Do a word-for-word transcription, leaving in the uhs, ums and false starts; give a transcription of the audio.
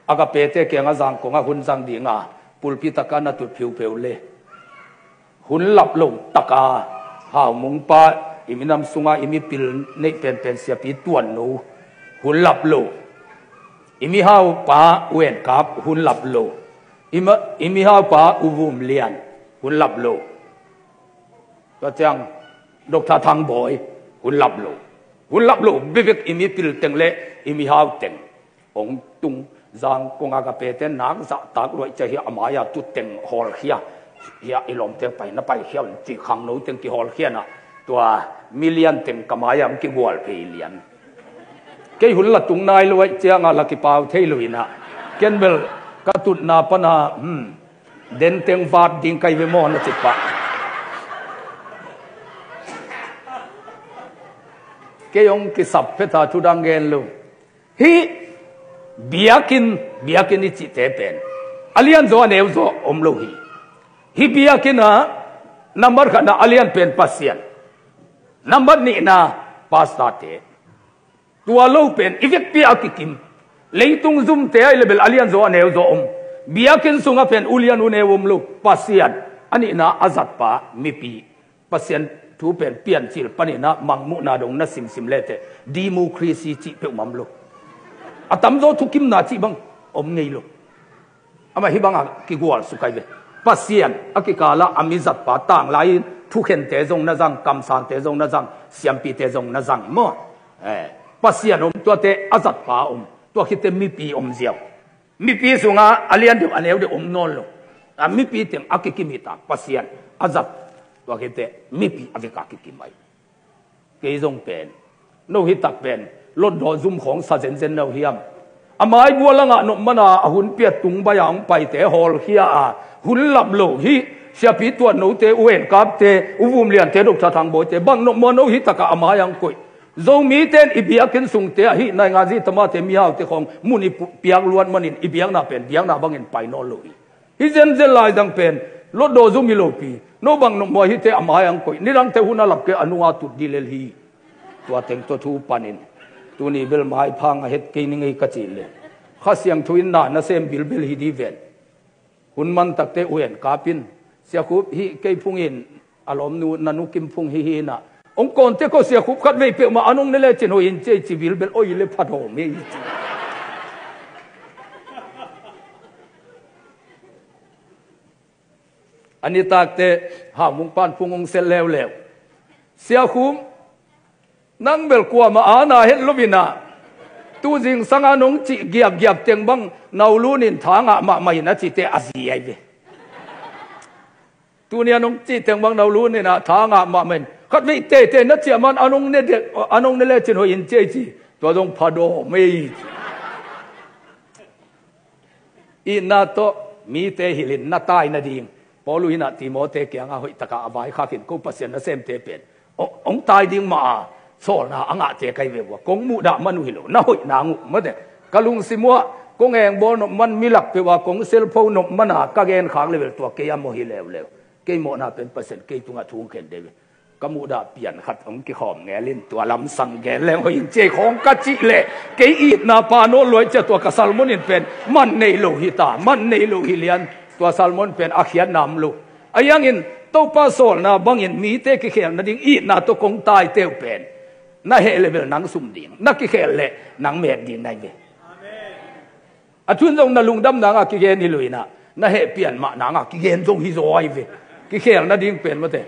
Agapete kiangah Zangkong ah hun zang dinga pulpit ah ka na tut phiupheu le, hun lap lo taka Haumungpa i minam sunga i mipil neih penpen Siapi Tuanno hun lap lo, i mihaupa U En Kap hun lap lo, i ma-, i mihaupa U Vum Lian hun lap lo. Tua ciang Doctor Thang Bawi hun lap lo. Hun lap lo bebek i mipil teng le i mihau teng hong tung. Zangkong Agapete nak zahtak luai cia hi a, a mai-a tu teng hawlkhia hi a, i lawmte pai na paikhia un ci khangno teng kihawlkhia na, tua milian teng ka mai-a hong kigual phei lian. Kei hun la tung nai luai cianga la kipau thei lo ina, ken bel ka tutna pana, hmm, den teng vat ding kai ve maw na ci pah. Kei hong kisap phet a, thu dang gen lo. Hih biakinn, biakinn i cihte pen a lianzaw a neuzaw om lo hi. Hih biakinn ah nambat khatna a lian pen Pasian, nambat nihna pastorte. Tua lo pen i vekpi a kikim. Leitung zumte ah i le bel a lianzaw a neuzaw om. Biakinn sungah pen ulian uneu om lo. Pasian a nihna a zatpa mipi. Pasian thu pen Piancil paninah Mangmuhna dong na simsim leteh democracy cih peuhmah om lo. A tamzaw thukimna cih bang om ngei lo. Amah hih bangah kigualsuk ai ve. Pasian a kikalah a mizatpa tanglai-in thukhente zong na zang, kamsangte zong na zang, siampite zong na zang maw? Eh, Pasian om, tuate a zatpa om, tua khite mipi om ziau. Mipi sungah a lian deuh a neu deuh om nawn lo. A mipi teng a kikim hi ta, Pasian a zat, tua khite mipi a veka kikim ai. Kei zong pen, no hi tak pen lotdaw zum khawng sa zenzen no hiam? A maibua langah nopmana a hun pia tung baia hong paite hawlkhia a, hun lap lo hi. Siapi Tuannote, U En Kapte, U Vum Liante, Doctor Thang Bawite bang nopmaw no hi takah a mai-ah hong koih. Zomite in i biakinn sungte ahi naingan zi tamate mihaute khawng mun i pu-, piak luat manin i biakna pen biakna bangin pai nawn lo hi. Hih zenzen lai dang pen lotdaw zum hi lopi, no bang nopmaw hite a mai-ah hong koih, nidangte hun a lap kei a nunga tut dih lel hi. Tua teng tawh thu panin tuni bel maiphang a het kei ning ei ka cih le, Kha Siangtho in na nasem bilbel hi dih ven. Hun man takte U En Kap in, Sia Khup, hih kei phungin a lawmnu na nu Kim Phung hi hi inah, hong kawnte ko Sia Khup, khatvei peuhmah an hong ne lecin hoih in ci ei ci bilbel, oi le pha dawm ei ci. A nitakte Haumung pan phung hong sel leuleu. Sia Khup, nang bel kuamah ana het lo inah, tu zingsanga nong cih giapgiap teng bang Naulun in tha ngah mahmah in a cite a zi ai ve. Tunia nong cih teng bang Naulun inah tha ngah mahmah in, khatvei teitei na ciah man an hong ne dek, an hong ne lecin hoih in ci ei ci. Tua zong pha dawm ei ci. Itna tawh mite hilhin na tai nading Paul inah Timote kiangah hoih takah a vaikhak in, ko Pasian nasemte pen hong, hong tai ding mah a sawlna a ngahte kai ve ua, kong muhdah man uh hi lo, na hoih nang uh mate. Ka lungsim uah kong engbawl nop man, milak peuh a kong selpho nop mana ka genkhak level tua kei a mawh hi leuleu. Kei mawhna pen Pasian kei tungah thu hong khen deuh hi. Ka muhdah pian khat hong kikhawm ngelin tua lamsang gen leng hoih in ci ei khawng ka cih leh, kei itna pa nawl luai cia tua ka sermon in pen man nei lo hi ta, man nei lo hi lian. Tua sermon pen a khiatna om lo. A hiangin Topa sawlna bangin mite kikhel nading itna tawh kong taite uh pen na heh level nang sum ding, na kikhel leh nang met ding nai ve. A thun zong na lungdam nanga kigen hi lo inah, na hehpian mah nanga kigen zong hi zaw ai ve. Kikhel nading pen mate,